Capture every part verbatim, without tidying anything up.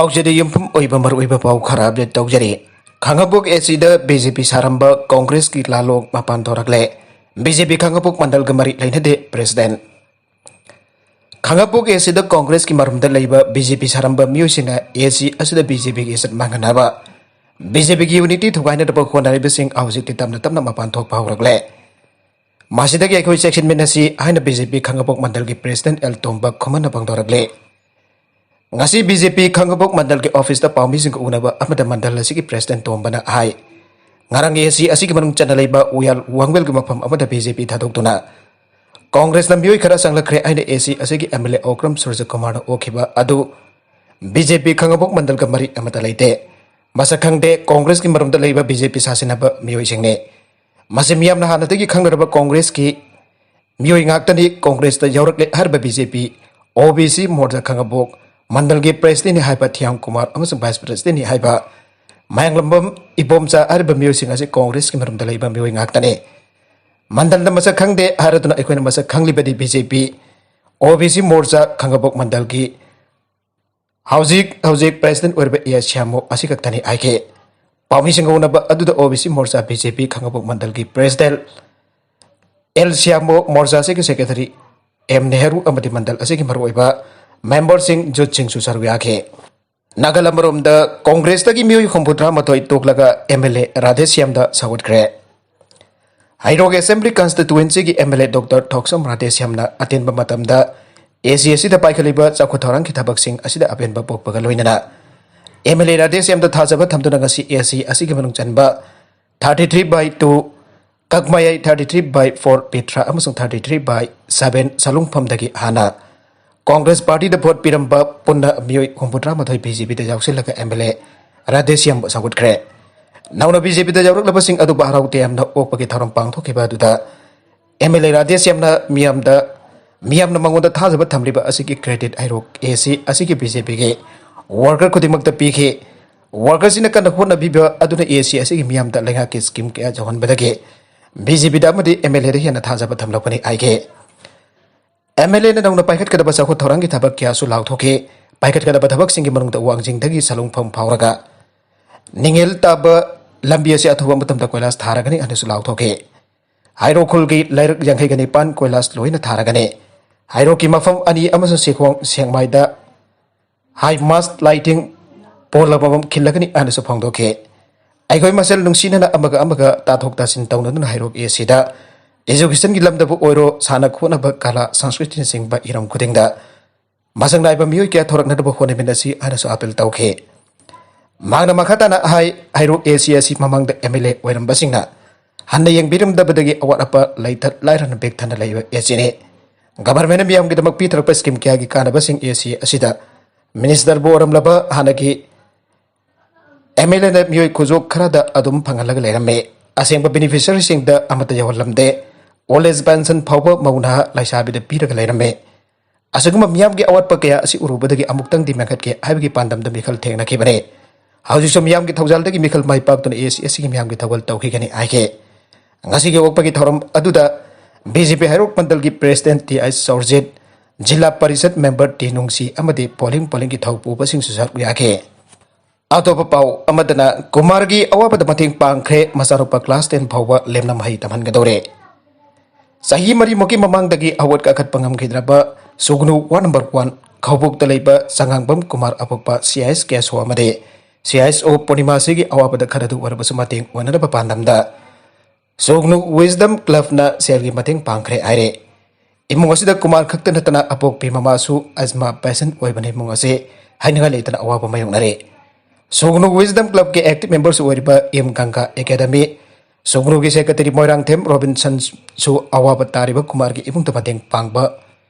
ꯄꯥꯎꯖꯦꯗ ꯌꯨꯝꯐꯝ ꯑꯣꯏꯕ ꯃꯔꯨꯑꯣꯏꯕ ꯄꯥꯎ ꯈꯔ ꯑꯞꯗꯦꯠ ꯇꯧꯖꯔꯤ꯫ ꯈꯥꯡꯉꯕꯣꯛ ꯑꯦꯁꯤꯗ ꯕꯤ ꯖꯦ ꯄꯤ ꯁꯥꯔꯝꯕ ꯀꯣꯡꯒ꯭ꯔꯦꯁꯀꯤ ꯂꯥꯂꯣꯡ ꯃꯄꯥꯟ ꯊꯣꯔꯛꯂꯦ꯫ ꯕꯤ ꯖꯦ ꯄꯤ ꯈꯥꯡꯉꯕꯣꯛ ꯃꯟꯗꯜꯒ ꯃꯔꯤ ꯂꯩꯅꯗꯦ ꯄ꯭ꯔꯦꯁꯤꯗꯦꯟ꯫ ꯈꯥꯡꯉꯕꯣꯛ ꯑꯦꯁꯤꯗ ꯀꯣꯡꯒ꯭ꯔꯦꯁꯀꯤ ꯃꯔꯨꯝꯗ ꯂꯩꯕ ꯕꯤ ꯖꯦ ꯄꯤ ꯁꯥꯔꯝꯕ ꯃꯤꯑꯣꯏꯁꯤꯡꯅ ꯑꯦꯁꯤ ꯑꯁꯤꯗ ꯕꯤ ꯖꯦ ꯄꯤꯒꯤ ꯏꯖꯠ ꯃꯥꯡꯍꯟꯅꯕ, ꯕꯤ ꯖꯦ ꯄꯤꯒꯤ ꯌꯨꯅꯤꯇꯤ ꯊꯨꯒꯥꯏꯅꯅꯕ ꯍꯣꯠꯅꯔꯤꯕꯁꯤꯡ ꯍꯧꯖꯤꯛꯇꯤ ꯇꯞꯅ ꯇꯞꯅ ꯃꯄꯥꯟ ꯊꯣꯛꯄ ꯍꯧꯔꯛꯂꯦ꯫ ꯃꯁꯤꯗꯒꯤ ꯑꯩꯈꯣꯏ ꯆꯦꯛꯁꯤꯟꯃꯤꯟꯅꯁꯤ ꯍꯥꯏꯅ ꯕꯤ ꯖꯦ ꯄꯤ ꯈꯥꯡꯉꯕꯣꯛ ꯃꯟꯗꯜꯒꯤ ꯄ꯭ꯔꯦꯁꯤꯗꯦꯟ ꯑꯦꯜ ꯇꯣꯝꯕ ꯈꯨꯃꯟꯅ ꯐꯣꯡꯗꯣꯔꯛꯂꯤ꯫ ꯉꯁꯤ ꯕꯤ ꯖꯦ ꯄꯤ ꯈꯥꯡꯉꯕꯣꯛ ꯃꯟꯗꯜꯒꯤ ꯑꯣꯐꯤꯁꯇ ꯄꯥꯎꯃꯤꯁꯤꯡꯒ ꯎꯅꯕ ꯑꯃꯗ ꯃꯟꯗꯜ ꯑꯁꯤꯒꯤ ꯄ꯭ꯔꯦꯁꯤꯗꯦꯟ ꯇꯣꯝꯕꯅ ꯍꯥꯏ, ꯉꯔꯥꯡ ꯑꯦ ꯁꯤ ꯑꯁꯤꯒꯤ ꯃꯅꯨꯡ ꯆꯟꯅ ꯂꯩꯕ ꯎꯌꯥꯜ ꯋꯥꯡꯕꯦꯜꯒꯤ ꯃꯐꯝ ꯑꯃꯗ ꯕꯤ ꯖꯦ ꯄꯤ ꯊꯥꯗꯣꯛꯇꯨꯅ ꯀꯣꯡꯒ꯭ꯔꯦꯁꯅ ꯃꯤꯑꯣꯏ ꯈꯔ ꯆꯪꯂꯛꯈ꯭ꯔꯦ ꯍꯥꯏꯅ ꯑꯦ ꯁꯤ ꯑꯁꯤꯒꯤ ꯑꯦꯝ ꯑꯦꯜ ꯑꯦ ꯑꯣꯀ꯭ꯔꯝ ꯁꯨꯔꯖꯀꯨꯃꯥꯔꯅ ꯑꯣꯛꯈꯤꯕ ꯑꯗꯨ ꯕꯤ ꯖꯦ ꯄꯤ ꯈꯥꯡꯉꯕꯣꯛ ꯃꯟꯗꯜꯒ ꯃꯔꯤ ꯑꯃꯠꯇ ꯂꯩꯇꯦ꯫ ꯃꯁꯛ ꯈꯪꯗꯦ ꯀꯣꯡꯒ꯭ꯔꯦꯁꯀꯤ ꯃꯔꯨꯝꯗ ꯂꯩꯕ ꯕꯤ ꯖꯦ ꯄꯤ ꯁꯥꯁꯤꯟꯅꯕ ꯃꯤꯑꯣꯏꯁꯤꯡꯅꯤ꯫ ꯃꯁꯤ ꯃꯤꯌꯥꯝꯅ ꯍꯥꯟꯅꯗꯒꯤ ꯈꯪꯅꯔꯕ ꯀꯣꯡꯒ꯭ꯔꯦꯁꯀꯤ ꯃꯤꯑꯣꯏ ꯉꯥꯛꯇꯅꯤ꯫ ꯀꯣꯡꯒ꯭ꯔꯦꯁꯇ ꯌꯥꯎꯔꯛꯂꯦ ꯍꯥꯏꯔꯤꯕ ꯕꯤ ꯖꯦ ꯄꯤ ꯑꯣ ꯕꯤ ꯁꯤ ꯃꯣꯔꯆꯥ ꯈꯥꯡꯉꯕꯣꯛ ꯃꯟꯗꯜꯒꯤ ꯄ꯭ꯔꯦꯁꯤꯗꯦꯟꯅꯤ ꯍꯥꯏꯕ ꯊꯤꯌꯥꯝ ꯀꯨꯃꯥꯔ ꯑꯃꯁꯨꯡ ꯚꯥꯏꯁ ꯄ꯭ꯔꯦꯁꯤꯗꯦꯟꯅꯤ ꯍꯥꯏꯕ ꯃꯌꯥꯡꯂꯝꯕꯝ ꯏꯕꯣꯝꯆꯥ ꯍꯥꯏꯔꯤꯕ ꯃꯤꯑꯣꯏꯁꯤꯡ ꯑꯁꯤ ꯀꯣꯡꯒ꯭ꯔꯦꯁꯀꯤ ꯃꯔꯨꯝꯗ ꯂꯩꯕ ꯃꯤꯑꯣꯏ ꯉꯥꯛꯇꯅꯤ꯫ ꯃꯟꯗꯜꯗ ꯃꯁꯛ ꯈꯪꯗꯦ ꯍꯥꯏꯔꯗꯨꯅ ꯑꯩꯈꯣꯏꯅ ꯃꯁꯛ ꯈꯪꯂꯤꯕꯗꯤ ꯕꯤ ꯖꯦ ꯄꯤ ꯑꯣ ꯕꯤ ꯁꯤ ꯃꯣꯔꯆꯥ ꯈꯥꯡꯉꯕꯣꯛ ꯃꯟꯗꯜꯒꯤ ꯍꯧꯖꯤꯛ ꯍꯧꯖꯤꯛ ꯄ꯭ꯔꯦꯁꯤꯗꯦꯟ ꯑꯣꯏꯔꯤꯕ ꯑꯦ ꯁ꯭ꯌꯥꯃꯣ ꯑꯁꯤ ꯈꯛꯇꯅꯤ ꯍꯥꯏꯈꯤ꯫ ꯄꯥꯎꯃꯤꯁꯤꯡꯒ ꯎꯅꯕ ꯑꯗꯨꯗ ꯑꯣ ꯕꯤ ꯁꯤ ꯃꯣꯔꯆꯥ ꯕꯤ ꯖꯦ ꯄꯤ ꯈꯥꯡꯉꯕꯣꯛ ꯃꯟꯗꯜꯒꯤ ꯄ꯭ꯔꯦꯁꯤꯗꯦꯟ ꯑꯦꯜ ꯁ꯭ꯌꯥꯃꯣ, ꯃꯣꯔꯆꯥ ꯑꯁꯤꯒꯤ ꯁꯦꯀ꯭ꯔꯦꯇꯔꯤ ꯑꯦꯝ ꯅꯦꯍꯔꯨ ꯑꯃꯗꯤ ꯃꯟꯗꯜ ꯑꯁꯤꯒꯤ ꯃꯔꯨꯑꯣꯏꯕ ꯃꯦꯝꯕꯔꯁꯤꯡ, ꯖꯨꯠꯁꯤꯡꯁꯨ ꯁꯔꯨꯛ ꯌꯥꯈꯤ꯫ ꯅꯥꯒꯜ ꯑꯃꯔꯣꯝꯗ ꯀꯣꯡꯒ꯭ꯔꯦꯁꯇꯒꯤ ꯃꯤꯑꯣꯏ ꯍꯨꯝꯐꯨꯇꯔꯥ ꯃꯥꯊꯣꯏ ꯇꯣꯛꯂꯒ ꯑꯦꯝ ꯑꯦꯜ ꯑꯦ ꯔꯥꯙꯦꯁ꯭ꯌꯥꯝꯗ ꯁꯧꯒꯠꯈ꯭ꯔꯦ꯫ ꯍꯩꯔꯣꯛ ꯑꯦꯁꯦꯝꯕ꯭ꯂꯤ ꯀꯟꯁꯇꯤꯇ꯭ꯋꯦꯟꯁꯤꯒꯤ M L A doctor Thokchom ꯔꯥꯙꯦꯁ꯭ꯌꯥꯝꯅ ꯑꯇꯦꯟꯕ ꯃꯇꯝꯗ ꯑꯦ ꯁꯤ ꯑꯁꯤꯗ ꯄꯥꯏꯈꯠꯂꯤꯕ ꯆꯥꯎꯈꯠ ꯊꯧꯔꯥꯡꯒꯤ ꯊꯕꯛꯁꯤꯡ ꯑꯁꯤꯗ ꯑꯄꯦꯟꯕ ꯄꯣꯛꯄꯒ ꯂꯣꯏꯅꯅ ꯑꯦꯝ ꯑꯦꯜ ꯑꯦ ꯔꯥꯙꯦꯁ꯭ꯌꯥꯝꯗ ꯊꯥꯖꯕ ꯊꯝꯗꯨꯅ ꯉꯁꯤ ꯑꯦ ꯁꯤ ꯑꯁꯤꯒꯤ ꯃꯅꯨꯡ ꯆꯟꯕ thirty three by two ꯀꯛꯃꯌꯥꯏ, thirty three by four ꯄꯤꯊ꯭ꯔꯥ ꯑꯃꯁꯨꯡ thirty three by seven ꯁꯂꯨꯡꯐꯝꯗꯒꯤ ꯍꯥꯟꯅ ꯀꯣꯡꯒ꯭ꯔꯦꯁ ꯄꯥꯔꯇꯤꯗ ꯚꯣꯠ ꯄꯤꯔꯝꯕ ꯄꯨꯟꯅ ꯃꯤꯑꯣꯏ ꯍꯨꯝꯐꯨꯇꯔꯥ ꯃꯥꯊꯣꯏ ꯕꯤ ꯖꯦ ꯄꯤꯗ ꯌꯥꯎꯁꯤꯜꯂꯒ ꯑꯦꯝ ꯑꯦꯜ ꯑꯦ ꯔꯥꯙꯦꯁ꯭ꯌꯥꯝꯕꯨ ꯁꯧꯒꯠꯈ꯭ꯔꯦ꯫ ꯅꯧꯅ ꯕꯤ ꯖꯦ ꯄꯤꯗ ꯌꯥꯎꯔꯛꯂꯕꯁꯤꯡ ꯑꯗꯨꯕꯨ ꯍꯔꯥꯎ ꯇꯌꯥꯝꯅ ꯑꯣꯛꯄꯒꯤ ꯊꯧꯔꯝ ꯄꯥꯡꯊꯣꯛꯈꯤꯕ ꯑꯗꯨꯗ ꯑꯦꯝ ꯑꯦꯜ ꯑꯦ ꯔꯥꯙꯦꯁ꯭ꯌꯥꯝꯅ ꯃꯤꯌꯥꯝꯗ, ꯃꯤꯌꯥꯝꯅ ꯃꯉꯣꯟꯗ ꯊꯥꯖꯕ ꯊꯝꯂꯤꯕ ꯑꯁꯤꯒꯤ ꯀ꯭ꯔꯦꯗꯤꯠ ꯍꯩꯔꯣꯛ ꯑꯦ ꯁꯤ ꯑꯁꯤꯒꯤ ꯕꯤ ꯖꯦ ꯄꯤꯒꯤ ꯋꯥꯔꯀꯔ ꯈꯨꯗꯤꯡꯃꯛꯇ ꯄꯤꯈꯤ꯫ ꯋꯥꯔꯀꯔꯁꯤꯅ ꯀꯟꯅ ꯍꯣꯠꯅꯕꯤꯕ ꯑꯗꯨꯅ ꯑꯦ ꯁꯤ ꯑꯁꯤꯒꯤ ꯃꯤꯌꯥꯝꯗ ꯂꯩꯉꯥꯛꯀꯤ ꯁ꯭ꯀꯤꯝ ꯀꯌꯥ ꯌꯧꯍꯟꯕꯗꯒꯤ ꯕꯤ ꯖꯦ ꯄꯤꯗ ꯑꯃꯗꯤ ꯑꯦꯝ ꯑꯦꯜ ꯑꯦꯗ ꯍꯦꯟꯅ ꯊꯥꯖꯕ ꯊꯝꯂꯛꯄꯅꯤ ꯍꯥꯏꯈꯤ꯫ ꯑꯦꯝ ꯑꯦꯜ ꯑꯦꯅ ꯅꯧꯅ ꯄꯥꯏꯈꯠꯀꯗꯕ ꯆꯥꯎꯈꯠ ꯊꯧꯔꯥꯡꯒꯤ ꯊꯕꯛ ꯀꯌꯥꯁꯨ ꯂꯥꯎꯊꯣꯛꯈꯤ꯫ ꯄꯥꯏꯈꯠꯀꯗꯕ ꯊꯕꯛꯁꯤꯡꯒꯤ ꯃꯅꯨꯡꯗ ꯋꯥꯡꯖꯤꯡꯗꯒꯤ ꯁꯂꯨꯡꯐꯝ ꯐꯥꯎꯔꯒ ꯅꯤꯡꯉꯦꯜ ꯇꯥꯕ ꯂꯝꯕꯤ ꯑꯁꯤ ꯑꯊꯨꯕ ꯃꯇꯝꯗ ꯀꯣꯏꯂꯥꯁ ꯊꯥꯔꯒꯅꯤ ꯍꯥꯏꯅꯁꯨ ꯂꯥꯎꯊꯣꯛꯈꯤ꯫ ꯍꯩꯔꯣꯛ ꯈꯨꯜꯒꯤ ꯂꯩꯔꯛ ꯌꯥꯡꯈꯩꯒ ꯅꯤꯄꯥꯟ ꯀꯣꯏꯂꯥꯁ ꯂꯣꯏꯅ ꯊꯥꯔꯒꯅꯤ꯫ ꯍꯩꯔꯣꯛꯀꯤ ꯃꯐꯝ ꯑꯅꯤ ꯑꯃꯁꯨꯡ ꯁꯤꯈꯣꯡ ꯁꯦꯡꯃꯥꯏꯗ ꯍꯥꯏ ꯃꯥꯁ ꯂꯥꯏꯇꯤꯡ ꯄꯣꯜ ꯑꯃꯃꯝ ꯈꯤꯜꯂꯒꯅꯤ ꯍꯥꯏꯅꯁꯨ ꯐꯣꯡꯗꯣꯛꯈꯤ꯫ ꯑꯩꯈꯣꯏ ꯃꯁꯦꯜ ꯅꯨꯡꯁꯤꯅꯅ ꯑꯃꯒ ꯑꯃꯒ ꯇꯥꯊꯣꯛ ꯇꯥꯁꯤꯟ ꯇꯧꯅꯗꯨꯅ ꯍꯩꯔꯣꯛ ꯑꯦꯁꯤꯗ educationꯒꯤ ꯂꯝꯗꯕꯨ ꯑꯣꯏꯔꯣ, ꯁꯥꯟꯅ ꯈꯣꯠꯅꯕ, ꯀꯂꯥ, ꯁꯪꯁꯀ꯭ꯔꯤꯇꯤꯅꯆꯤꯡꯕ ꯍꯤꯔꯝ ꯈꯨꯗꯤꯡꯗ ꯃꯁꯛ ꯅꯥꯏꯕ ꯃꯤꯑꯣꯏ ꯀꯌꯥ ꯊꯣꯔꯛꯅꯅꯕ ꯍꯣꯠꯅꯃꯤꯟꯅꯁꯤ ꯍꯥꯏꯅꯁꯨ ꯑꯥꯄꯤꯜ ꯇꯧꯈꯤ꯫ ꯃꯍꯥꯛꯅ ꯃꯈꯥ ꯇꯥꯅ ꯍꯥꯏ, ꯍꯩꯔꯣꯛ ꯑꯦꯁꯤ ꯑꯁꯤ ꯃꯃꯥꯡꯗ MLA ꯑꯣꯏꯔꯝꯕꯁꯤꯡꯅ ꯍꯟꯅ ꯌꯦꯡꯕꯤꯔꯝꯗꯕꯗꯒꯤ ꯑꯋꯥꯠ ꯑꯄꯥ ꯂꯩꯇ ꯂꯥꯏꯔꯅ ꯕꯦꯛ ꯊꯟꯅ ꯂꯩꯕ ꯑꯦꯁꯤꯅꯤ꯫ Governmentꯅ ꯃꯤꯌꯥꯝꯒꯤꯗꯃꯛ ꯄꯤꯊꯔꯛꯄ scheme ꯀꯌꯥꯒꯤ ꯀꯥꯟꯅꯕꯁꯤꯡ ꯑꯦꯁꯤ ꯑꯁꯤꯗ ministerꯕꯨ ꯑꯣꯏꯔꯝꯂꯕ ꯍꯥꯟꯅꯒꯤ MLAꯅ ꯃꯤꯑꯣꯏ ꯈꯨꯖꯣꯛ ꯈꯔꯗ ꯑꯗꯨꯝ ꯐꯪꯍꯜꯂꯒ ꯂꯩꯔꯝꯃꯤ꯫ ꯑꯁꯦꯡꯕ beneficiaryꯁꯤꯡꯗ ꯑꯃꯠꯇ ꯌꯧꯍꯜꯂꯝꯗꯦ꯫ Old age pension ꯐꯥꯎꯕ ꯃꯧ ꯅꯍꯥ ꯂꯩꯁꯥꯕꯤꯗ ꯄꯤꯔꯒ ꯂꯩꯔꯝꯃꯤ꯫ ꯑꯁꯤꯒꯨꯝꯕ ꯃꯤꯌꯥꯝꯒꯤ ꯑꯋꯥꯠꯄ ꯀꯌꯥ ꯑꯁꯤ ꯎꯔꯨꯕꯗꯒꯤ ꯑꯃꯨꯛꯇꯪꯗꯤ ꯃꯦꯟꯈꯠꯀꯦ ꯍꯥꯏꯕꯒꯤ ꯄꯥꯟꯗꯝꯗ ꯃꯤꯈꯜ ꯊꯦꯡꯅꯈꯤꯕꯅꯤ꯫ ꯍꯧꯖꯤꯛꯁꯨ ꯃꯤꯌꯥꯝꯒꯤ ꯊꯧꯖꯥꯜꯗꯒꯤ ꯃꯤꯈꯜ ꯃꯥꯏ ꯄꯥꯛꯇꯨꯅ ꯑꯦꯁꯤ ꯑꯁꯤꯒꯤ ꯃꯤꯌꯥꯝꯒꯤ ꯊꯧꯒꯜ ꯇꯧꯈꯤꯒꯅꯤ ꯍꯥꯏꯈꯤ꯫ ꯉꯁꯤꯒꯤ ꯑꯣꯛꯄꯒꯤ ꯊꯧꯔꯝ ꯑꯗꯨꯗ BJP ꯍꯩꯔꯣꯛ ꯃꯟꯗꯜꯒꯤ president ꯇꯤ ꯑꯩꯆ ꯁꯧꯔꯖꯤꯠ, ꯖꯤꯂꯥ ꯄꯔꯤꯁꯠ member ꯇꯤ ꯅꯨꯡꯁꯤ ꯑꯃꯗꯤ polling polling ꯒꯤ ꯊꯧ ꯄꯨꯕꯁꯤꯡꯁꯨ ꯁꯔꯨꯛ ꯌꯥꯈꯤ꯫ ꯑꯇꯣꯞꯄ ꯄꯥꯎ ꯑꯃꯗꯅ ꯀꯨꯃꯥꯔꯒꯤ ꯑꯋꯥꯕꯗ ꯃꯇꯦꯡ ꯄꯥꯡꯈ꯭ꯔꯦ, ꯃꯆꯥꯅꯨꯄꯥ class ten ꯐꯥꯎꯕ ꯂꯦꯝꯅ ꯃꯍꯩ ꯇꯝꯍꯟꯒꯗꯧꯔꯦ꯫ ꯆꯍꯤ ꯃꯔꯤꯃꯨꯛꯀꯤ ꯃꯃꯥꯡꯗꯒꯤ ꯍꯧꯒꯠ ꯀꯥꯈꯠꯄ ꯉꯝꯈꯤꯗ꯭ꯔꯕ ꯁꯨꯒꯅꯨ ward number one ꯈꯧꯕꯨꯛꯇ ꯂꯩꯕ ꯆꯉꯥꯡꯕꯝ ꯀꯨꯃꯥꯔ ꯑꯄꯣꯛꯄ CIS ꯀꯦꯁꯣ ꯑꯃꯗꯤ CISO ꯄꯨꯔꯅꯤꯃꯥꯁꯤꯒꯤ ꯑꯋꯥꯕꯗ ꯈꯔꯗꯨ ꯑꯣꯏꯔꯕꯁꯨ ꯃꯇꯦꯡ ꯑꯣꯏꯅꯅꯕ ꯄꯥꯟꯗꯝꯗ ꯁꯨꯒꯅꯨ Wisdom Clubꯅ ꯁꯦꯜꯒꯤ ꯃꯇꯦꯡ ꯄꯥꯡꯈ꯭ꯔꯦ ꯍꯥꯏꯔꯦ꯫ ꯏꯃꯨꯡ ꯑꯁꯤꯗ ꯀꯨꯃꯥꯔ ꯈꯛꯇ ꯅꯠꯇꯅ ꯑꯄꯣꯛꯄꯤ ꯃꯃꯥꯁꯨ asthma patient ꯑꯣꯏꯕꯅ ꯏꯃꯨꯡ ꯑꯁꯤ ꯍꯥꯏꯅꯤꯡꯉꯥꯏ ꯂꯩꯇꯅ ꯑꯋꯥꯕ ꯃꯥꯌꯣꯛꯅꯔꯦ꯫ ꯁꯨꯒꯅꯨ Wisdom Clubꯀꯤ active memberꯁꯨ ꯑꯣꯏꯔꯤꯕ M Ganga Academy ꯁꯨꯒꯅꯨꯒꯤ secretary Moirangthem ꯔꯣꯕꯤꯟꯁꯟꯁꯨ ꯑꯋꯥꯕ ꯇꯥꯔꯤꯕ ꯀꯨꯃꯥꯔꯒꯤ ꯏꯃꯨꯡꯗ ꯃꯇꯦꯡ ꯄꯥꯡꯕ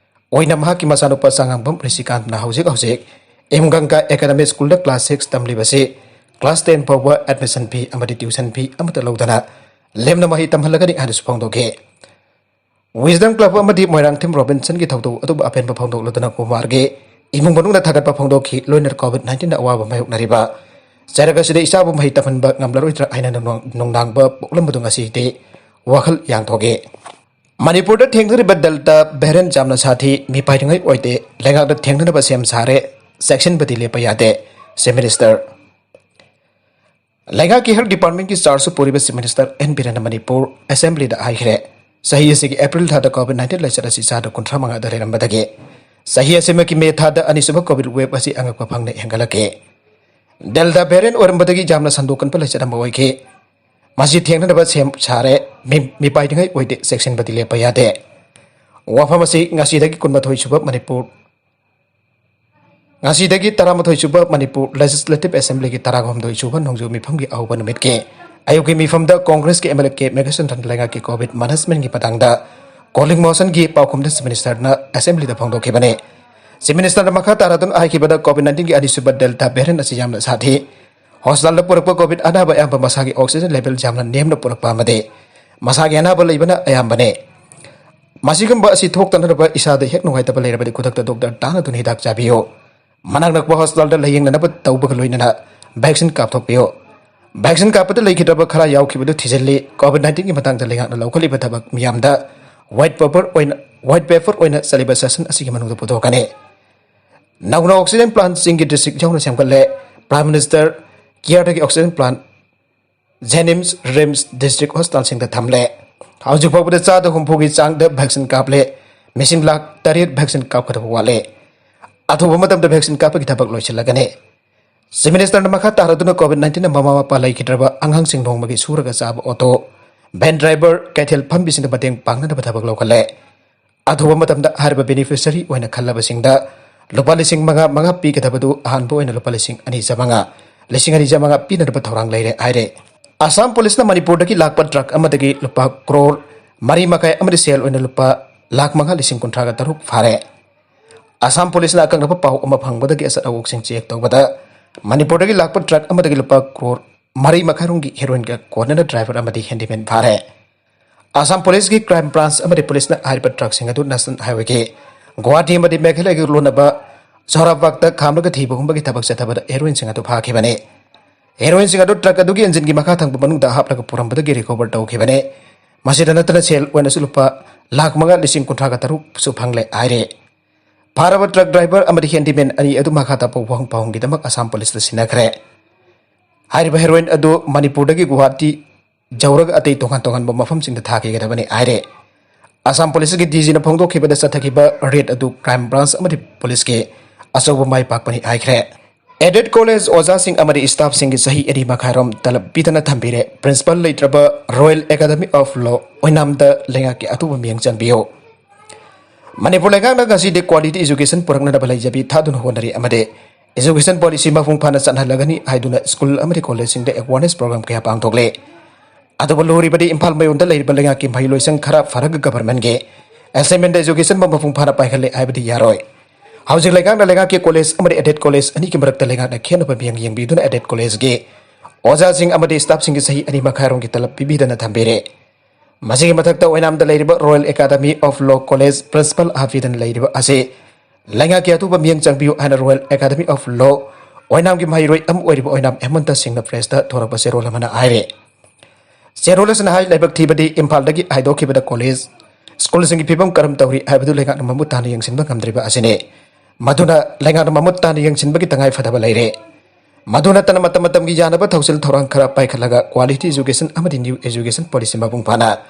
ꯑꯣꯏꯅ ꯃꯍꯥꯛꯀꯤ ꯃꯆꯥꯅꯨꯄꯥ ꯆꯉꯥꯡꯕꯝ ꯔꯤꯁꯤꯀꯥꯟꯇꯅ ꯍꯧꯖꯤꯛ ꯍꯧꯖꯤꯛ M Ganga Academy Schoolꯗ class six ꯇꯝꯂꯤꯕꯁꯤ class ten ꯐꯥꯎꯕ admission fee ꯑꯃꯗꯤ tuition fee ꯑꯃꯠꯇ ꯂꯧꯗꯅ ꯂꯦꯝꯅ ꯃꯍꯩ ꯇꯝꯍꯜꯂꯒꯅꯤ ꯍꯥꯏꯅꯁꯨ ꯐꯣꯡꯗꯣꯛꯈꯤ꯫ Wisdom Club ꯑꯃꯗꯤ ꯃꯣꯏꯔꯥꯡꯊꯦꯝ ꯔꯣꯕꯤꯟꯁꯟꯒꯤ ꯊꯧꯗꯣꯛ ꯑꯗꯨꯕꯨ ꯑꯄꯦꯟꯕ ꯐꯣꯡꯗꯣꯛꯂꯗꯨꯅ ꯀꯨꯃꯥꯔꯒꯤ ꯏꯃꯨꯡ ꯃꯅꯨꯡꯅ ꯊꯥꯒꯠꯄ ꯐꯣꯡꯗꯣꯛꯈꯤ꯫ ꯂꯣꯏꯅꯅ COVID nineteenꯅ ꯑꯋꯥꯕ ꯃꯥꯌꯣꯛꯅꯔꯤꯕ ꯆꯩꯔꯛ ꯑꯁꯤꯗ ꯏꯆꯥꯕꯨ ꯃꯍꯩ ꯇꯝꯍꯟꯕ ꯉꯝꯂꯔꯣꯏꯗ꯭ꯔꯥ ꯍꯥꯏꯅ ꯅꯨꯡꯅꯥꯡ-, ꯅꯨꯡꯅꯥꯡꯕ ꯄꯣꯛꯂꯝꯕꯗꯨ ꯉꯁꯤꯗꯤ ꯋꯥꯈꯜ ꯌꯥꯡꯊꯣꯛꯏ꯫ ꯃꯅꯤꯄꯨꯔꯗ ꯊꯦꯡꯅꯔꯤꯕ ꯗꯜꯇ ꯚꯦꯔꯦꯟ ꯌꯥꯝꯅ ꯁꯥꯊꯤ, ꯃꯤꯄꯥꯏꯅꯤꯡꯉꯥꯏ ꯑꯣꯏꯗꯦ, ꯂꯩꯉꯥꯛꯅ ꯊꯦꯡꯅꯅꯕ ꯁꯦꯝ ꯁꯥꯔꯦ꯫ ꯆꯦꯛꯁꯤꯟꯕꯗꯤ ꯂꯦꯞꯄ ꯌꯥꯗꯦ꯫ Chief Minister ꯂꯩꯉꯥꯛꯀꯤ health department ꯀꯤ charge ꯁꯨ ꯄꯨꯔꯤꯕ Chief Minister N Biren ꯅ ꯃꯅꯤꯄꯨꯔ assembly ꯗ ꯍꯥꯏꯈ꯭ꯔꯦ, ꯆꯍꯤ ꯑꯁꯤꯒꯤ April ꯊꯥꯗ COVID nineteen ꯂꯥꯏꯆꯠ ꯑꯁꯤ ꯆꯥꯗ ꯀꯨꯟꯊ꯭ꯔꯥ ꯃꯉꯥꯗ ꯂꯩꯔꯝꯕꯗꯒꯤ ꯆꯍꯤ ꯑꯁꯤꯃꯛꯀꯤ May ꯊꯥꯗ ꯑꯅꯤꯁꯨꯕ COVID wave ꯑꯁꯤ ꯑꯉꯛꯄ ꯐꯪꯅ ꯍꯦꯟꯒꯠꯂꯛꯈꯤ꯫ Delta variant ꯑꯣꯏꯔꯝꯕꯗꯒꯤ ꯌꯥꯝꯅ ꯁꯟꯗꯣꯛꯀꯟꯕ ꯂꯥꯏꯆꯠ ꯑꯃ ꯑꯣꯏꯈꯤ꯫ ꯃꯁꯤ ꯊꯦꯡꯅꯅꯕ ꯁꯦꯝ ꯁꯥꯔꯦ꯫ ꯃꯤ-, ꯃꯤꯄꯥꯏꯅꯤꯡꯉꯥꯏ ꯑꯣꯏꯗꯦ, ꯆꯦꯛꯁꯤꯟꯕꯗꯤ ꯂꯦꯞꯄ ꯌꯥꯗꯦ꯫ ꯋꯥꯐꯝ ꯑꯁꯤ ꯉꯁꯤꯗꯒꯤ ꯀꯨꯟꯃꯥꯊꯣꯏ ꯁꯨꯕ ꯃꯅꯤꯄꯨꯔ, ꯉꯁꯤꯗꯒꯤ ꯇꯔꯥꯃꯥꯊꯣꯏ ꯁꯨꯕ ꯃꯅꯤꯄꯨꯔ Legislative Assembly ꯒꯤ ꯇꯔꯥꯍꯨꯝꯗꯣꯏ ꯁꯨꯕ ꯅꯣꯡꯖꯨ ꯃꯤꯐꯝꯒꯤ ꯑꯍꯧꯕ ꯅꯨꯃꯤꯠꯀꯤ ꯑꯌꯨꯛꯀꯤ ꯃꯤꯐꯝꯗ Congress ꯀꯤ MLA ꯀꯦ ꯃꯦꯘꯆꯟꯗ꯭ꯔꯟ ꯂꯩꯉꯥꯛꯀꯤ COVID management ꯀꯤ ꯃꯇꯥꯡꯗ calling motion ꯒꯤ ꯄꯥꯎꯈꯨꯝꯗ Chief Minister ꯅ assembly ꯗ ꯐꯣꯡꯗꯣꯛꯈꯤꯕꯅꯤ꯫ Chief Minister ꯅ ꯃꯈꯥ ꯇꯥꯔꯗꯨꯅ ꯍꯥꯏꯈꯤꯕꯗ, COVID nineteen ꯒꯤ ꯑꯅꯤꯁꯨꯕ Delta variant ꯑꯁꯤ ꯌꯥꯝꯅ ꯁꯥꯊꯤ꯫ Hospital ꯗ ꯄꯨꯔꯛꯄ COVID ꯑꯅꯥꯕ ꯑꯌꯥꯝꯕ ꯃꯁꯥꯒꯤ oxygen level ꯌꯥꯝꯅ ꯅꯦꯝꯅ ꯄꯨꯔꯛꯄ ꯑꯃꯗꯤ ꯃꯁꯥꯒꯤ ꯑꯅꯥꯕ ꯂꯩꯕꯅ ꯑꯌꯥꯝꯕꯅꯤ꯫ ꯃꯁꯤꯒꯨꯝꯕ ꯑꯁꯤ ꯊꯣꯛꯇꯅꯕ ꯏꯁꯥꯗ ꯍꯦꯛ ꯅꯨꯡꯉꯥꯏꯇꯕ ꯂꯩꯔꯕꯗꯤ ꯈꯨꯗꯛꯇ doctor ꯇꯥꯟꯅꯗꯨꯅ ꯍꯤꯗꯥꯛ ꯆꯥꯕꯤꯌꯨ꯫ ꯃꯅꯥꯛ ꯅꯛꯄ hospital ꯗ ꯂꯥꯌꯦꯡꯅꯅꯕ ꯇꯧꯕꯒ ꯂꯣꯏꯅꯅ vaccine ꯀꯥꯞꯊꯣꯛꯄꯤꯌꯨ꯫ Vaccine ꯀꯥꯞꯄꯗ ꯂꯩꯈꯤꯗ꯭ꯔꯕ ꯈꯔ ꯌꯥꯎꯈꯤꯕꯗꯨ ꯊꯤꯖꯤꯜꯂꯤ꯫ COVID nineteen ꯒꯤ ꯃꯇꯥꯡꯗ ꯂꯩꯉꯥꯛꯅ ꯂꯧꯈꯠꯂꯤꯕ ꯊꯕꯛ ꯃꯤꯌꯥꯝꯗ white paper ꯑꯣꯏꯅ, white paper ꯑꯣꯏꯅ ꯆꯠꯂꯤꯕ session ꯑꯁꯤꯒꯤ ꯃꯅꯨꯡꯗ ꯄꯨꯊꯣꯛꯀꯅꯤ꯫ ꯅꯧꯅ oxygen plant ꯁꯤꯡꯒꯤ district ꯌꯥꯎꯅ ꯁꯦꯝꯒꯠꯂꯦ꯫ Prime Minister care ꯗꯒꯤ oxygen plant JNIMS, RIMS district hospital ꯁꯤꯡꯗ ꯊꯝꯂꯦ꯫ ꯍꯧꯖꯤꯛ ꯐꯥꯎꯕꯗ ꯆꯥꯗ ꯍꯨꯝꯐꯨꯒꯤ ꯆꯥꯡꯗ vaccine ꯀꯥꯞꯂꯦ꯫ ꯃꯤꯁꯤꯡ ꯂꯥꯈ ꯇꯔꯦꯠ vaccine ꯀꯥꯞꯀꯗꯕ ꯋꯥꯠꯂꯦ꯫ ꯑꯊꯨꯕ ꯃꯇꯝꯗ vaccine ꯀꯥꯞꯄꯒꯤ ꯊꯕꯛ ꯂꯣꯏꯁꯤꯜꯂꯒꯅꯤ꯫ Chief Minister ꯅ ꯃꯈꯥ ꯇꯥꯔꯗꯨꯅ COVID nineteen ꯅ ꯃꯃꯥ ꯃꯄꯥ ꯂꯩꯈꯤꯗ꯭ꯔꯕ ꯑꯉꯥꯡꯁꯤꯡ ꯅꯣꯡꯃꯒꯤ ꯁꯨꯔꯒ ꯆꯥꯕ auto, van driver, ꯀꯩꯊꯦꯜ ꯐꯝꯕꯤꯁꯤꯡꯗ ꯃꯇꯦꯡ ꯄꯥꯡꯅꯅꯕ ꯊꯕꯛ ꯂꯧꯈꯠꯂꯦ꯫ ꯑꯊꯨꯕ ꯃꯇꯝꯗ ꯍꯥꯏꯔꯤꯕ beneficiary ꯑꯣꯏꯅ ꯈꯜꯂꯕꯁꯤꯡꯗ ꯂꯨꯄꯥ ꯂꯤꯁꯤꯡ ꯃꯉꯥ ꯃꯉꯥ ꯄꯤꯒꯗꯕꯗꯨ ꯑꯍꯥꯟꯕ ꯑꯣꯏꯅ ꯂꯨꯄꯥ ꯂꯤꯁꯤꯡ ꯑꯅꯤ ꯆꯥꯃꯉꯥ, ꯂꯤꯁꯤꯡ ꯑꯅꯤ ꯆꯥꯃꯉꯥ ꯄꯤꯅꯅꯕ ꯊꯧꯔꯥꯡ ꯂꯩꯔꯦ ꯍꯥꯏꯔꯦ꯫ ꯑꯁꯥꯝ ꯄꯨꯂꯤꯁꯅ ꯃꯅꯤꯄꯨꯔꯗꯒꯤ ꯂꯥꯛꯄ truck ꯑꯃꯗꯒꯤ ꯂꯨꯄꯥ ꯀ꯭ꯔꯣꯔ ꯃꯔꯤ ꯃꯈꯥꯏ ꯑꯃꯗꯤ ꯁꯦꯜ ꯑꯣꯏꯅ ꯂꯨꯄꯥ ꯂꯥꯈ ꯃꯉꯥ ꯂꯤꯁꯤꯡ ꯀꯨꯟꯊ꯭ꯔꯥꯒ ꯇꯔꯨꯛ ꯐꯥꯔꯦ꯫ ꯑꯁꯥꯝ ꯄꯨꯂꯤꯁꯅ ꯑꯀꯛꯅꯕ ꯄꯥꯎ ꯑꯃ ꯐꯪꯕꯗꯒꯤ ꯑꯆꯠ ꯑꯋꯣꯛꯁꯤꯡ check ꯇꯧꯕꯗ ꯃꯅꯤꯄꯨꯔꯗꯒꯤ ꯂꯥꯛꯄ truck ꯑꯃꯗꯒꯤ ꯂꯨꯄꯥ ꯀ꯭ꯔꯣꯔ ꯃꯔꯤ ꯃꯈꯥꯏ ꯔꯣꯝꯒꯤ heroin ꯒ ꯀꯣꯟꯅꯅ driver ꯑꯃꯗꯤ handyman ꯐꯥꯔꯦ꯫ ꯑꯁꯥꯝ ꯄꯨꯂꯤꯁꯀꯤ crime branch ꯑꯃꯗꯤ ꯄꯨꯂꯤꯁꯅ ꯍꯥꯏꯔꯤꯕ truck ꯁꯤꯡ ꯑꯗꯨ National Highway ꯒꯤ ꯒꯨꯋꯥꯍꯥꯇꯤ ꯑꯃꯗꯤ ꯃꯦꯘꯥꯂꯌꯒꯤ ꯂꯣꯟꯅꯕ ꯆꯣꯔꯥꯕꯥꯒꯇ ꯈꯥꯝꯂꯒ ꯊꯤꯕ ꯍꯨꯝꯕꯒꯤ ꯊꯕꯛ ꯆꯠꯊꯕꯗ heroin ꯁꯤꯡ ꯑꯗꯨ ꯐꯥꯈꯤꯕꯅꯤ꯫ Heroin ꯁꯤꯡ ꯑꯗꯨ truck ꯑꯗꯨꯒꯤ engine ꯒꯤ ꯃꯈꯥ ꯊꯪꯕ ꯃꯅꯨꯡꯗ ꯍꯥꯞꯂꯒ ꯄꯨꯔꯝꯕꯗꯒꯤ recover ꯇꯧꯈꯤꯕꯅꯤ꯫ ꯃꯁꯤꯗ ꯅꯠꯇꯅ ꯁꯦꯜ ꯑꯣꯏꯅꯁꯨ ꯂꯨꯄꯥ ꯂꯥꯈ ꯃꯉꯥ ꯂꯤꯁꯤꯡ ꯀꯨꯟꯊ꯭ꯔꯥꯒ ꯇꯔꯨꯛꯁꯨ ꯐꯪꯂꯦ ꯍꯥꯏꯔꯤ꯫ ꯐꯥꯔꯕ ꯇ꯭ꯔꯛ ꯗ꯭ꯔꯥꯏꯚꯔ ꯑꯃꯗꯤ ꯍꯦꯟꯗꯤꯃꯦꯟ ꯑꯅꯤ ꯑꯗꯨ ꯃꯈꯥ ꯇꯥꯕ ꯋꯥꯍꯪ ꯄꯥꯎꯍꯪꯒꯤꯗꯃꯛ ꯑꯁꯥꯝ ꯄꯨꯂꯤꯁꯇ ꯁꯤꯟꯅꯈ꯭ꯔꯦ꯫ ꯍꯥꯏꯔꯤꯕ ꯍꯦꯔꯣꯏꯟ ꯑꯗꯨ ꯃꯅꯤꯄꯨꯔꯗꯒꯤ ꯒꯨꯋꯥꯍꯥꯇꯤ ꯌꯧꯔꯒ ꯑꯇꯩ ꯇꯣꯉꯥꯟ ꯇꯣꯉꯥꯟꯕ ꯃꯐꯝꯁꯤꯡꯗ ꯊꯥꯈꯤꯒꯗꯕꯅꯤ ꯍꯥꯏꯔꯦ꯫ ꯑꯁꯥꯝ ꯄꯨꯂꯤꯁꯀꯤ ꯗꯤꯖꯤꯅ ꯐꯣꯡꯗꯣꯛꯈꯤꯕꯗ ꯆꯠꯊꯈꯤꯕ ꯔꯦꯗ ꯑꯗꯨ ꯀ꯭ꯔꯥꯏꯝ ꯕ꯭ꯔꯥꯟꯁ ꯑꯃꯗꯤ ꯄꯨꯂꯤꯁꯀꯤ ꯑꯆꯧꯕ ꯃꯥꯏ ꯄꯥꯛꯄꯅꯤ ꯍꯥꯏꯈ꯭ꯔꯦ꯫ ꯑꯦꯗꯦꯠ ꯀꯣꯂꯦꯖ ꯑꯣꯖꯥꯁꯤꯡ ꯑꯃꯗꯤ ꯁ꯭ꯇꯥꯐꯁꯤꯡꯒꯤ ꯆꯍꯤ ꯑꯅꯤ ꯃꯈꯥꯏꯔꯣꯝ ꯇꯂꯕ ꯄꯤꯗꯅ ꯊꯝꯕꯤꯔꯦ꯫ ꯄ꯭ꯔꯤꯟꯁꯤꯄꯥꯜ ꯂꯩꯇ꯭ꯔꯕ ꯔꯣꯌꯦꯜ ꯑꯦꯀꯥꯗꯃꯤ ꯑꯣꯐ ꯂꯣ ꯑꯣꯏꯅꯥꯝꯗ ꯂꯩꯉꯥꯛꯀꯤ ꯑꯇꯨꯕ ꯃꯤꯠꯌꯦꯡ ꯆꯪꯕꯤꯌꯨ꯫ ꯃꯅꯤꯄꯨꯔ ꯂꯩꯉꯥꯛꯅ ꯉꯁꯤꯗꯤ ꯀ꯭ꯋꯥꯂꯤꯇꯤ ꯏꯖꯨꯀꯦꯁꯟ ꯄꯨꯔꯛꯅꯅꯕ ꯂꯩꯖꯕꯤ ꯊꯥꯗꯨꯅ ꯍꯣꯠꯅꯔꯤ ꯑꯃꯗꯤ ꯏꯖꯨꯀꯦꯁꯟ ꯄꯣꯂꯤꯁꯤ ꯃꯄꯨꯡ ꯐꯥꯅ ꯆꯠꯍꯜꯂꯒꯅꯤ ꯍꯥꯏꯗꯨꯅ ꯁ꯭ꯀꯨꯜ ꯑꯃꯗꯤ ꯀꯣꯂꯦꯖꯁꯤꯡꯗ ꯑꯦꯋꯥꯔꯅꯦꯁ ꯄ꯭ꯔꯣꯒ꯭ꯔꯥꯝ ꯀꯌꯥ ꯄꯥꯡꯊꯣꯛꯂꯦ꯫ ꯑꯗꯨꯕꯨ ꯂꯨꯔꯤꯕꯗꯤ ꯏꯝꯐꯥꯜ ꯃꯌꯣꯟꯗ ꯂꯩꯔꯤꯕ ꯂꯩꯉꯥꯛꯀꯤ ꯃꯍꯩꯂꯣꯏꯁꯪ ꯈꯔ ꯐꯔꯒ ꯒꯚꯔꯟꯃꯦꯟꯒꯤ ꯑꯦꯁꯥꯏꯟꯃꯦꯟꯗ ꯏꯖꯨꯀꯦꯁꯟꯕꯨ ꯃꯄꯨꯡ ꯐꯥꯅ ꯄꯥꯏꯍꯜꯂꯦ ꯍꯥꯏꯕꯗꯤ ꯌꯥꯔꯣꯏ꯫ ꯍꯧꯖꯤꯛ ꯂꯩꯉꯥꯛꯅ ꯂꯩꯉꯥꯛꯀꯤ ꯀꯣꯂꯦꯖ ꯑꯃꯗꯤ ꯑꯦꯗꯦꯠ ꯀꯣꯂꯦꯖ ꯑꯅꯤꯒꯤ ꯃꯔꯛꯇ ꯂꯩꯉꯥꯛꯅ ꯈꯦꯠꯅꯕ ꯃꯤꯠꯌꯦꯡ ꯌꯦꯡꯕꯤꯗꯨꯅ ꯑꯦꯗꯦꯠ ꯀꯣꯂꯦꯖꯀꯤ ꯑꯣꯖꯥꯁꯤꯡ ꯑꯃꯗꯤ ꯁ꯭ꯇꯥꯐꯁꯤꯡꯒꯤ ꯆꯍꯤ ꯑꯅꯤ ꯃꯈꯥꯏꯔꯣꯝꯒꯤ ꯇꯂꯕ ꯄꯤꯕꯤꯗꯅ ꯊꯝꯕꯤꯔꯦ꯫ ꯃꯁꯤꯒꯤ ꯃꯊꯛꯇ ꯑꯣꯏꯅꯥꯝꯗ ꯂꯩꯔꯤꯕ royal academy of law college principal ꯍꯥꯞꯄꯤꯗꯅ ꯂꯩꯔꯤꯕ ꯑꯁꯤ ꯂꯩꯉꯥꯛꯀꯤ ꯑꯇꯨꯕ ꯃꯤꯠꯌꯦꯡ ꯆꯪꯕꯤꯌꯨ ꯍꯥꯏꯅ ꯔꯣꯌꯦꯜ ꯑꯦꯀꯥꯗꯃꯤ ꯑꯣꯐ ꯂꯣ ꯑꯣꯏꯅꯥꯝꯒꯤ ꯃꯍꯩꯔꯣꯏ ꯑꯃ ꯑꯣꯏꯔꯤꯕ ꯑꯣꯏꯅꯥꯝ ꯍꯦꯃꯟꯇ ꯁꯤꯡꯅ ꯄ꯭ꯔꯦꯁꯇ ꯊꯣꯔꯛꯄ ꯆꯦꯔꯣꯜ ꯑꯃꯅ ꯍꯥꯏꯔꯦ꯫ ꯆꯦꯔꯣꯜ ꯑꯁꯤꯅ ꯍꯥꯏ, ꯂꯥꯏꯕꯛ ꯊꯤꯕꯗꯤ ꯏꯝꯐꯥꯜꯗꯒꯤ ꯍꯥꯏꯗꯣꯛꯈꯤꯕꯗ ꯀꯣꯂꯦꯖ, ꯁ꯭ꯀꯨꯜꯁꯤꯡꯒꯤ ꯐꯤꯕꯝ ꯀꯔꯝ ꯇꯧꯔꯤ ꯍꯥꯏꯕꯗꯨ ꯂꯩꯉꯥꯛꯅ ꯃꯃꯨꯠ ꯇꯥꯅ ꯌꯦꯡꯁꯤꯟꯕ ꯉꯝꯗ꯭ꯔꯤꯕ ꯑꯁꯤꯅꯤ꯫ ꯃꯗꯨꯅ ꯂꯩꯉꯥꯛꯅ ꯃꯃꯨꯠ ꯇꯥꯅ ꯌꯦꯡꯁꯤꯟꯕꯒꯤ ꯇꯉꯥꯏ ꯐꯗꯕ ꯂꯩꯔꯦ꯫ ꯃꯗꯨ ꯅꯠꯇꯅ ꯃꯇꯝ ꯃꯇꯝꯒꯤ ꯌꯥꯅꯕ ꯊꯧꯁꯤꯜ ꯊꯧꯔꯥꯡ ꯈꯔ ꯄꯥꯏꯈꯠꯂꯒ ꯀ꯭ꯋꯥꯂꯤꯇꯤ ꯏꯖꯨꯀꯦꯁꯟ ꯑꯃꯗꯤ ꯅ꯭ꯌꯨ ꯏꯖꯨꯀꯦꯁꯟ ꯄꯣꯂꯤꯁꯤ ꯃꯄꯨꯡ ꯐꯥꯅ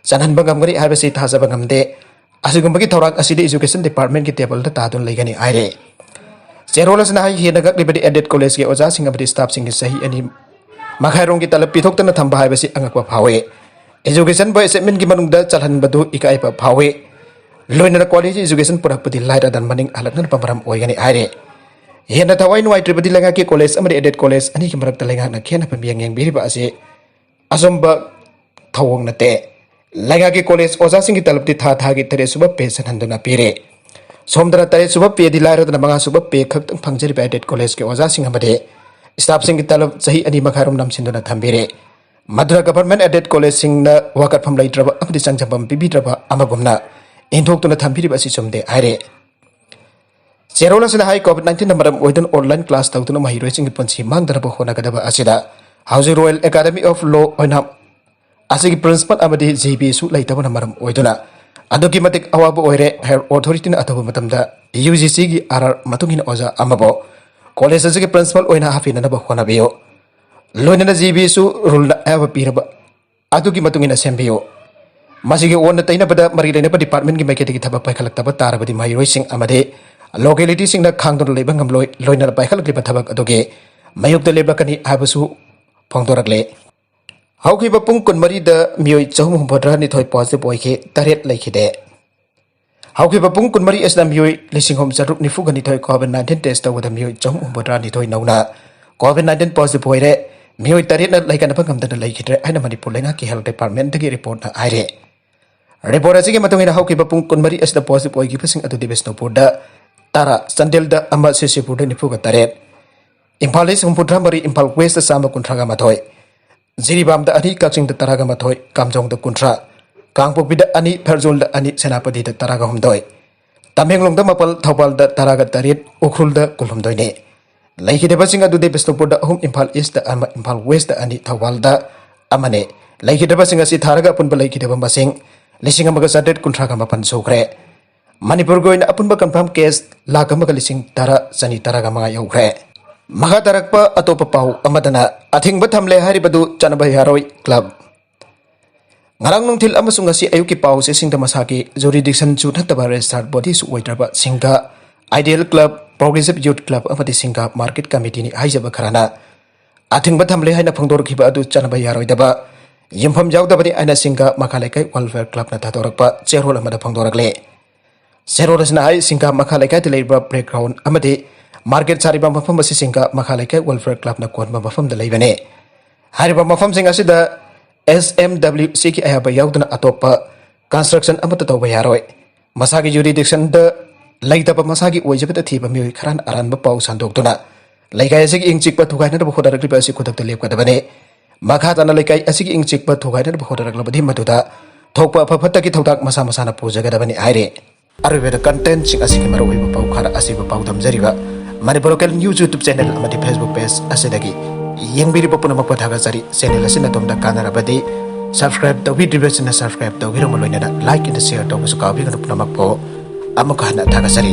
ꯆꯠꯍꯟꯕ ꯉꯝꯒꯅꯤ ꯍꯥꯏꯕꯁꯤ ꯊꯥꯖꯕ ꯉꯝꯗꯦ꯫ ꯑꯁꯤꯒꯨꯝꯕꯒꯤ ꯊꯧꯔꯥꯡ ꯑꯁꯤꯗꯤ ꯏꯖꯨꯀꯦꯁꯟ ꯗꯤꯄꯥꯔꯠꯃꯦꯟꯒꯤ ꯇꯦꯕꯜꯗ ꯇꯥꯗꯨꯅ ꯂꯩꯒꯅꯤ ꯍꯥꯏꯔꯦ꯫ ꯆꯦꯔꯣꯜ ꯑꯁꯤꯅ ꯍꯥꯏ, ꯍꯦꯟꯅ ꯉꯛꯂꯤꯕꯗꯤ ꯑꯦꯗꯦꯠ ꯀꯣꯂꯦꯖꯀꯤ ꯑꯣꯖꯥꯁꯤꯡ ꯑꯃꯗꯤ ꯁ꯭ꯇꯥꯐꯁꯤꯡꯒꯤ ꯆꯍꯤ ꯑꯅꯤ ꯃꯈꯥꯏꯔꯣꯝꯒꯤ ꯇꯂꯕ ꯄꯤꯊꯣꯛꯇꯅ ꯊꯝꯕ ꯍꯥꯏꯕꯁꯤ ꯑꯉꯛꯄ ꯐꯥꯎꯏ꯫ ꯏꯖꯨꯀꯦꯁꯟꯕꯨ ꯑꯦꯁꯦꯠꯃꯦꯟꯒꯤ ꯃꯅꯨꯡꯗ ꯆꯜꯍꯟꯕꯗꯨ ꯏꯀꯥꯏꯕ ꯐꯥꯎꯏ꯫ ꯂꯣꯏꯅꯅ ꯀ꯭ꯋꯥꯂꯤꯇꯤ ꯏꯖꯨꯀꯦꯁꯟ ꯄꯨꯔꯛꯄꯗꯤ ꯂꯥꯏꯔꯗꯅ ꯃꯅꯤꯡ ꯍꯜꯂꯛꯅꯅꯕ ꯃꯔꯝ ꯑꯣꯏꯒꯅꯤ ꯍꯥꯏꯔꯦ꯫ ꯍꯦꯟꯅ ꯊꯋꯥꯏ ꯅꯨꯡꯉꯥꯏꯇ꯭ꯔꯤꯕꯗꯤ ꯂꯩꯉꯥꯛꯀꯤ ꯀꯣꯂꯦꯖ ꯑꯃꯗꯤ ꯑꯦꯗꯦꯠ ꯀꯣꯂꯦꯖ ꯑꯅꯤꯒꯤ ꯃꯔꯛꯇ ꯂꯩꯉꯥꯛꯅ ꯈꯦꯠꯅꯕ ꯃꯤꯠꯌꯦꯡ ꯌꯦꯡꯕꯤꯔꯤꯕ ꯑꯁꯤ ꯑꯆꯨꯝꯕ ꯊꯧꯑꯣꯡ ꯅꯠꯇꯦ꯫ ꯂꯩꯉꯥꯛꯀꯤ ꯀꯣꯂꯦꯖ ꯑꯣꯖꯥꯁꯤꯡꯒꯤ ꯇꯂꯕꯇꯤ ꯊꯥ ꯊꯥꯒꯤ ꯇꯔꯦꯠ ꯁꯨꯕ ꯄꯦ ꯆꯜꯍꯟꯗꯨꯅ ꯄꯤꯔꯦ꯫ ꯁꯣꯝꯗꯅ ꯇꯔꯦꯠ ꯁꯨꯕ ꯄꯦꯗꯤ ꯂꯥꯏꯔꯗꯅ ꯃꯉꯥ ꯁꯨꯕ ꯄꯦ ꯈꯛꯇꯪ ꯐꯪꯖꯔꯤꯕ ꯑꯦꯗꯦꯠ ꯀꯣꯂꯦꯖꯀꯤ ꯑꯣꯖꯥꯁꯤꯡ ꯑꯃꯗꯤ ꯁ꯭ꯇꯥꯐꯁꯤꯡꯒꯤ ꯇꯂꯕ ꯆꯍꯤ ꯑꯅꯤ ꯃꯈꯥꯏꯔꯣꯝ ꯅꯝꯁꯤꯟꯗꯨꯅ ꯊꯝꯕꯤꯔꯦ꯫ ꯃꯗꯨꯅ ꯒꯚꯔꯟꯃꯦꯟ ꯑꯦꯗꯦꯠ ꯀꯣꯂꯦꯖꯁꯤꯡꯅ ꯋꯥꯀꯠꯐꯝ ꯂꯩꯇ꯭ꯔꯕ ꯑꯃꯗꯤ ꯆꯪꯖꯐꯝ ꯄꯤꯕꯤꯗ꯭ꯔꯕ ꯑꯃꯒꯨꯝꯅ ꯏꯟꯊꯣꯛꯇꯨꯅ ꯊꯝꯕꯤꯔꯤꯕ ꯑꯁꯤ ꯆꯨꯝꯗꯦ ꯍꯥꯏꯔꯦ꯫ ꯆꯦꯔꯣꯜ ꯑꯁꯤꯅ ꯍꯥꯏ, ꯀꯣꯚꯤꯗ ꯅꯥꯏꯟꯇꯤꯟꯅ ꯃꯔꯝ ꯑꯣꯏꯗꯨꯅ ꯑꯣꯟꯂꯥꯏꯟ ꯀ꯭ꯂꯥꯁ ꯇꯧꯗꯨꯅ ꯃꯍꯩꯔꯣꯏꯁꯤꯡꯒꯤ ꯄꯨꯟꯁꯤ ꯃꯥꯡꯗꯅꯕ ꯍꯣꯠꯅꯒꯗꯕ ꯑꯁꯤꯗ ꯍꯧꯖꯤꯛ ꯔꯣꯌꯦꯜ ꯑꯦꯀꯥꯗꯃꯤ ꯑꯣꯐ ꯂꯣ ꯑꯣꯏꯅꯥꯝ ꯑꯁꯤꯒꯤ ꯄ꯭ꯔꯤꯟꯁꯤꯄꯥꯜ ꯑꯃꯗꯤ ꯖꯤ ꯕꯤꯁꯨ ꯂꯩꯇꯕꯅ ꯃꯔꯝ ꯑꯣꯏꯗꯨꯅ ꯑꯗꯨꯛꯀꯤ ꯃꯇꯤꯛ ꯑꯋꯥꯕ ꯑꯣꯏꯔꯦ꯫ ꯍꯥꯌꯔ ꯑꯣꯊꯣꯔꯤꯇꯤꯅ ꯑꯊꯨꯕ ꯃꯇꯝꯗ ꯌꯨ ꯖꯤ ꯁꯤꯒꯤ ꯑꯥꯔ ꯑꯥꯔ ꯃꯇꯨꯡ ꯏꯟꯅ ꯑꯣꯖꯥ ꯑꯃꯕꯨ ꯀꯣꯂꯦꯖ ꯑꯁꯤꯒꯤ ꯄ꯭ꯔꯤꯟꯁꯤꯄꯥꯜ ꯑꯣꯏꯅ ꯍꯥꯞꯄꯤꯅꯅꯕ ꯍꯣꯠꯅꯕꯤꯌꯨ꯫ ꯂꯣꯏꯅꯅ ꯖꯤ ꯕꯤꯁꯨ ꯔꯨꯜꯅ ꯑꯌꯥꯕ ꯄꯤꯔꯕ ꯑꯗꯨꯒꯤ ꯃꯇꯨꯡ ꯏꯟꯅ ꯁꯦꯝꯕꯤꯌꯨ꯫ ꯃꯁꯤꯒꯤ ꯑꯣꯟꯅ ꯇꯩꯅꯕꯗ ꯃꯔꯤ ꯂꯩꯅꯕ ꯗꯤꯄꯥꯔꯠꯃꯦꯟꯒꯤ ꯃꯥꯏꯀꯩꯗꯒꯤ ꯊꯕꯛ ꯄꯥꯏꯈꯠꯂꯛꯇꯕ ꯇꯥꯔꯕꯗꯤ ꯃꯍꯩꯔꯣꯏꯁꯤꯡ ꯑꯃꯗꯤ ꯂꯣꯀꯦꯂꯤꯇꯤꯁꯤꯡꯅ ꯈꯥꯡꯗꯨꯅ ꯂꯩꯕ ꯉꯝꯂꯣꯏ꯫ ꯂꯣꯏꯅꯅ ꯄꯥꯏꯈꯠꯂꯛꯂꯤꯕ ꯊꯕꯛ ꯑꯗꯨꯒꯤ ꯃꯥꯌꯣꯛꯇ ꯂꯦꯞꯂꯛꯀꯅꯤ ꯍꯥꯏꯕꯁꯨ ꯐꯣꯡꯗꯣꯔꯛꯂꯦ꯫ ꯍꯧꯈꯤꯕ ꯄꯨꯡ ꯀꯨꯟꯃꯔꯤꯗ ꯃꯤꯑꯣꯏ ꯆꯍꯨꯝ ꯍꯨꯝꯐꯨꯇꯔꯥꯅꯤꯊꯣꯏ ꯄꯣꯖꯤꯇꯤꯚ ꯑꯣꯏꯈꯤ, ꯇꯔꯦꯠ ꯂꯩꯈꯤꯗꯦ꯫ ꯍꯧꯈꯤꯕ ꯄꯨꯡ ꯀꯨꯟꯃꯔꯤ ꯑꯁꯤꯗ ꯃꯤꯑꯣꯏ ꯂꯤꯁꯤꯡ ꯑꯍꯨꯝ ꯆꯥꯇ꯭ꯔꯨꯛ ꯅꯤꯐꯨꯒ ꯅꯤꯊꯣꯏ ꯀꯣꯚꯤꯗ ꯅꯥꯏꯟꯇꯤꯟ ꯇꯦꯁ ꯇꯧꯕꯗ ꯃꯤꯑꯣꯏ ꯆꯍꯨꯝ ꯍꯨꯝꯐꯨꯇꯔꯥꯅꯤꯊꯣꯏ ꯅꯧꯅ ꯀꯣꯚꯤꯗ ꯅꯥꯏꯟꯇꯤꯟ ꯄꯣꯖꯤꯇꯤꯚ ꯑꯣꯏꯔꯦ꯫ ꯃꯤꯑꯣꯏ ꯇꯔꯦꯠꯅ ꯂꯩꯀꯠꯅꯕ ꯉꯝꯗꯅ ꯂꯩꯈꯤꯗ꯭ꯔꯦ ꯍꯥꯏꯅ ꯃꯅꯤꯄꯨꯔ ꯂꯩꯉꯥꯛꯀꯤ ꯍꯦꯜꯊ ꯗꯤꯄꯥꯔꯠꯃꯦꯟꯇꯒꯤ ꯔꯤꯄꯣꯔꯠꯅ ꯍꯥꯏꯔꯤ꯫ ꯔꯤꯄꯣꯔꯠ ꯑꯁꯤꯒꯤ ꯃꯇꯨꯡ ꯏꯟꯅ ꯍꯧꯈꯤꯕ ꯄꯨꯡ ꯀꯨꯟꯃꯔꯤ ꯑꯁꯤꯗ ꯄꯣꯖꯤꯇꯤꯚ ꯑꯣꯏꯈꯤꯕꯁꯤꯡ ꯑꯗꯨꯗꯤ ꯕꯤꯁꯅꯨꯄꯨꯔꯗ ꯇꯔꯥ, ꯆꯥꯟꯗꯦꯜꯗ ꯑꯃ, ꯁꯤꯁꯤꯄꯨꯔꯗ ꯅꯤꯐꯨꯒ ꯇꯔꯦꯠ, ꯏꯝꯐꯥꯜ ꯏꯁ ꯍꯨꯝꯐꯨꯇꯔꯥ ꯃꯔꯤ, ꯏꯝꯐꯥꯜ ꯋꯦꯁꯇ ꯆꯥꯝꯃ ꯀꯨꯟꯊ꯭ꯔꯥꯒ ꯃꯥꯊꯣꯏ, ꯖꯤꯔꯤꯕꯥꯝꯗ ꯑꯅꯤ, ꯀꯛꯆꯤꯡꯗ ꯇꯔꯥꯒ ꯃꯥꯊꯣꯏ, ꯀꯥꯝꯖꯣꯡꯗ ꯀꯨꯟꯊ꯭ꯔꯥ, ꯀꯥꯡꯄꯣꯛꯄꯤꯗ ꯑꯅꯤ, ꯐꯦꯔꯖꯣꯜꯗ ꯑꯅꯤ, ꯁꯦꯅꯥꯄꯇꯤꯗ ꯇꯔꯥꯒ ꯍꯨꯝꯗꯣꯏ, ꯇꯃꯦꯡꯂꯣꯡꯗ ꯃꯥꯄꯜ, ꯊꯧꯕꯥꯜꯗ ꯇꯔꯥꯒ ꯇꯔꯦꯠ, ꯎꯈ꯭ꯔꯨꯜꯗ ꯀꯨꯟꯍꯨꯝꯗꯣꯏꯅꯤ꯫ ꯂꯩꯈꯤꯗꯕꯁꯤꯡ ꯑꯗꯨꯗꯤ ꯕꯤꯁꯅꯨꯄꯨꯔꯗ ꯑꯍꯨꯝ, ꯏꯝꯐꯥꯜ ꯏꯁꯇ ꯑꯃ, ꯏꯝꯐꯥꯜ ꯋꯦꯁꯇ ꯑꯅꯤ, ꯊꯧꯕꯥꯜꯗ ꯑꯃꯅꯤ꯫ ꯂꯩꯈꯤꯗꯕꯁꯤꯡ ꯑꯁꯤ ꯊꯥꯔꯒ ꯑꯄꯨꯟꯕ ꯂꯩꯈꯤꯗꯕ ꯃꯁꯤꯡ ꯂꯤꯁꯤꯡ ꯑꯃꯒ ꯆꯥꯇ꯭ꯔꯦꯠ ꯀꯨꯟꯊ꯭ꯔꯥꯒ ꯃꯥꯄꯟ ꯁꯨꯈ꯭ꯔꯦ꯫ ꯃꯅꯤꯄꯨꯔꯒꯤ ꯑꯣꯏꯅ ꯑꯄꯨꯟꯕ ꯀꯟꯐꯥꯔꯝ ꯀꯦꯁ ꯂꯥꯈ ꯑꯃꯒ ꯂꯤꯁꯤꯡ ꯇꯔꯥ ꯆꯅꯤ ꯇꯔꯥꯒ ꯃꯉꯥ ꯌꯧꯈ꯭ꯔꯦ꯫ ꯃꯈꯥ ꯇꯥꯔꯛꯄ ꯑꯇꯣꯞꯄ ꯄꯥꯎ ꯑꯃꯗꯅ ꯑꯊꯤꯡꯕ ꯊꯝꯂꯦ ꯍꯥꯏꯔꯤꯕꯗꯨ ꯆꯠꯅꯕ ꯌꯥꯔꯣꯏ꯫ ꯀ꯭ꯂꯕ ꯉꯔꯥꯡ ꯅꯨꯡꯊꯤꯜ ꯑꯃꯁꯨꯡ ꯉꯁꯤ ꯑꯌꯨꯛꯀꯤ ꯄꯥꯎ ꯆꯦꯁꯤꯡꯗ ꯃꯁꯥꯒꯤ ꯖꯨꯔꯤꯗꯤꯛꯁꯟꯁꯨ ꯅꯠꯇꯕ ꯔꯦꯖꯤꯁꯇꯥꯔ ꯕꯣꯗꯤꯁꯨ ꯑꯣꯏꯗ꯭ꯔꯕ ꯁꯤꯡꯒꯥ ꯑꯥꯏꯗꯤꯌꯦꯜ ꯀ꯭ꯂꯕ, ꯄ꯭ꯔꯣꯒ꯭ꯔꯦꯁꯤꯚ ꯌꯨꯠ ꯀ꯭ꯂꯕ ꯑꯃꯗꯤ ꯁꯤꯡꯒꯥ ꯃꯥꯔꯀꯦꯠ ꯀꯃꯤꯇꯤꯅꯤ ꯍꯥꯏꯖꯕ ꯈꯔꯅ ꯑꯊꯤꯡꯕ ꯊꯝꯂꯦ ꯍꯥꯏꯅ ꯐꯣꯡꯗꯣꯔꯛꯈꯤꯕ ꯑꯗꯨ ꯆꯠꯅꯕ ꯌꯥꯔꯣꯏꯗꯕ ꯌꯨꯝꯐꯝ ꯌꯥꯎꯗꯕꯅꯤ ꯍꯥꯏꯅ ꯁꯤꯡꯒꯥ ꯃꯈꯥ ꯂꯩꯀꯥꯏ ꯋꯦꯜꯐꯤꯌꯔ ꯀ꯭ꯂꯕꯅ ꯊꯥꯗꯣꯔꯛꯄ ꯆꯦꯔꯣꯜ ꯑꯃꯗ ꯐꯣꯡꯗꯣꯔꯛꯂꯦ꯫ ꯆꯦꯔꯣꯜ ꯑꯁꯤꯅ ꯍꯥꯏ, ꯁꯤꯡꯒꯥ ꯃꯈꯥ ꯂꯩꯀꯥꯏꯗ ꯂꯩꯔꯤꯕ ꯄ꯭ꯂꯦꯒ꯭ꯔꯥꯎꯟ ꯑꯃꯗꯤ ꯃꯥꯔꯀꯦꯠ ꯁꯥꯔꯤꯕ ꯃꯐꯝ ꯑꯁꯤ ꯁꯤꯡꯒꯥ ꯃꯈꯥ ꯂꯩꯀꯥꯏ ꯋꯦꯜꯐꯤꯌꯔ ꯀ꯭ꯂꯕꯅ ꯀꯣꯟꯕ ꯃꯐꯝꯗ ꯂꯩꯕꯅꯤ꯫ ꯍꯥꯏꯔꯤꯕ ꯃꯐꯝꯁꯤꯡ ꯑꯁꯤꯗ ꯑꯦꯁ ꯑꯦꯝ ꯗꯕ꯭ꯂꯤꯎ ꯁꯤꯒꯤ ꯑꯌꯥꯕ ꯌꯥꯎꯗꯅ ꯑꯇꯣꯞꯄ ꯀꯟꯁꯇ꯭ꯔꯛꯁꯟ ꯑꯃꯠꯇ ꯇꯧꯕ ꯌꯥꯔꯣꯏ꯫ ꯃꯁꯥꯒꯤ ꯖꯨꯔꯤꯗꯤꯛꯁꯟꯗ ꯂꯩꯇꯕ ꯃꯁꯥꯒꯤ ꯑꯣꯏꯖꯕꯗ ꯊꯤꯕ ꯃꯤꯑꯣꯏ ꯈꯔꯅ ꯑꯔꯥꯟꯕ ꯄꯥꯎ ꯁꯟꯗꯣꯛꯇꯨꯅ ꯂꯩꯀꯥꯏ ꯑꯁꯤꯒꯤ ꯏꯪ ꯆꯤꯛꯄ ꯊꯨꯒꯥꯏꯅꯅꯕ ꯍꯣꯠꯅꯔꯛꯂꯤꯕ ꯑꯁꯤ ꯈꯨꯗꯛꯇ ꯂꯦꯞꯀꯗꯕꯅꯤ꯫ ꯃꯈꯥ ꯇꯥꯅ ꯂꯩꯀꯥꯏ ꯑꯁꯤꯒꯤ ꯏꯪ ꯆꯤꯛꯄ ꯊꯨꯒꯥꯏꯅꯅꯕ ꯍꯣꯠꯅꯔꯛꯂꯕꯗꯤ ꯃꯗꯨꯗ ꯊꯣꯛꯄ ꯑꯐ ꯐꯠꯇꯒꯤ ꯊꯧꯗꯥꯡ ꯃꯁꯥ ꯃꯁꯥꯅ ꯄꯨꯖꯒꯗꯕꯅꯤ ꯍꯥꯏꯔꯤ꯫ ꯑꯔꯣꯏꯕꯗ ꯀꯟꯇꯦꯟꯠꯁꯤꯡ ꯑꯁꯤꯒꯤ ꯃꯔꯨꯑꯣꯏꯕ ꯄꯥꯎ ꯈꯔ ꯑꯁꯤꯕꯨ ꯄꯥꯎꯗꯝꯖꯔꯤꯕ Manipur local news YouTube channel ꯑꯃꯗꯤ ꯐꯦꯁꯕꯨꯛ ꯄꯦꯖ ꯑꯁꯤꯗꯒꯤ ꯌꯦꯡꯕꯤꯔꯤꯕ ꯄꯨꯝꯅꯃꯛꯄꯨ ꯊꯥꯒꯠꯆꯔꯤ꯫ ꯆꯦꯅꯦꯜ ꯑꯁꯤꯅ ꯑꯗꯣꯝꯗ ꯀꯥꯟꯅꯔꯕꯗꯤ Subscribe ꯇꯧꯕꯤꯗ꯭ꯔꯤꯕꯁꯤꯡꯅ subscribe ꯇꯧꯕꯤꯔꯝꯕ ꯂꯣꯏꯅꯅ like ꯑꯃꯗꯤ share ꯇꯧꯕꯁꯨ ꯀꯥꯎꯕꯤꯒꯅꯨ꯫ ꯄꯨꯝꯅꯃꯛꯄꯨ ꯑꯃꯨꯛꯀ ꯍꯟꯅ ꯊꯥꯒꯠꯆꯔꯤ꯫